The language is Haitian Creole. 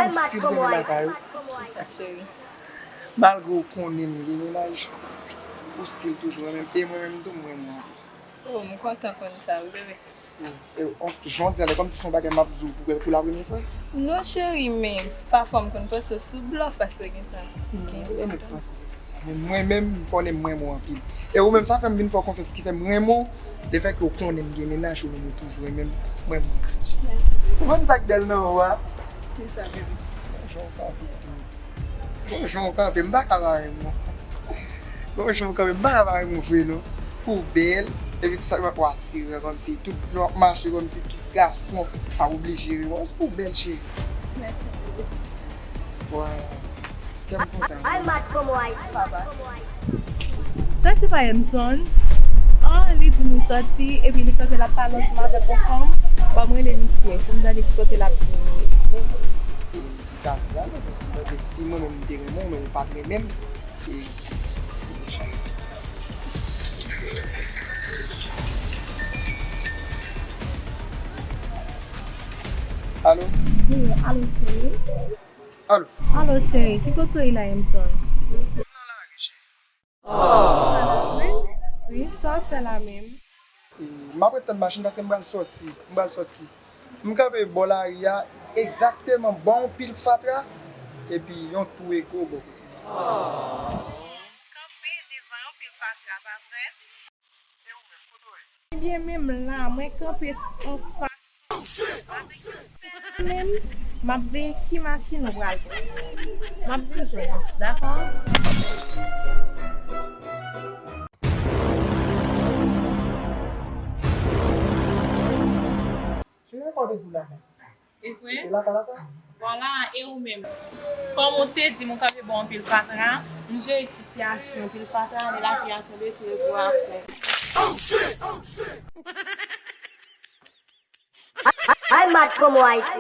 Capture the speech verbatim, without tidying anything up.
Ou still renmen lakay ou? Cheri. Malgre ou konnen m gen mennaj, ou still toujou renmen m. E mwen menm tou, m renmen w. Oh, m kontan konn sa, wi, bebe. E, on, jan w di a la, kòmsi se yon bagay m ap di w pou, pou la premye fwa? Non, cheri, men pafwa m konn panse w sou blòf paske w gentan gen yon nèg panse. Men mwen menm, fò w konnen m renmen w anpil. E ou menm, sa fè m vin fè w konfyans, ki fè m renmen w. Lefètke w konnen m gen mennaj, ou menm ou toujou renmen m, m renmen w anpil. Ou konn sa k bèl nan ou a? Kisa, bebe? Jan w kanpe tou. Bon, jan w kanpe, m pa ka pa renmen w. Bon, jan w kanpe, m pa ka pa renmen w vre, non. Ou bèl, epi tout sa k ap atire, kòmsi tout lè w ap mache, kòmsi tout gason ap oblije renmen w. Ou bèl, cheri. Mèsi, bebe. Waw. Kè m kontan. Ay, mad promo Ayiti. Papa. Sa se pa Emson? Ah, li di m li sòti, epi li kanpe l ap pale ansanm avèk yon fanm. Bon, m rele misye, pou m tande ki kote l ap di m ye. Gade la, paske, paske si mwen menm m te renmen w, men ou pa t renmen m, e, eskize, cheri. Alo? Wi, alo, cheri. Alo? Alo, cheri, ki kote w ye la, Emson? M nan lari, cheri. Wi, wi, sa w ap fè la menm? E, m ap ret tann machin paske m pral sòti, m pral sòti. M kanpe bò lari a, egzakteman bò yon pil fatra, epi yon twou ego bò kote m. Kanpe devan yon pil fatra, pa vre? E ou menm, kote w ye? Ebyen, menm la, mwen kanpe anfas ou. Avèk yon pèl menm, m ap veye ki machin ou pral pran. M ap vin jwenn ou, dakò? Ki rekòd ou la menm? E vre? E lakay la sa? Vwala, e ou menm? Kòm ou te di m ou kanpe bò anpil fatra, m jere sitiyasyon anpil fatra, lè lapli a tonbe, tou ego a plen. Ay, mad promo Ayiti.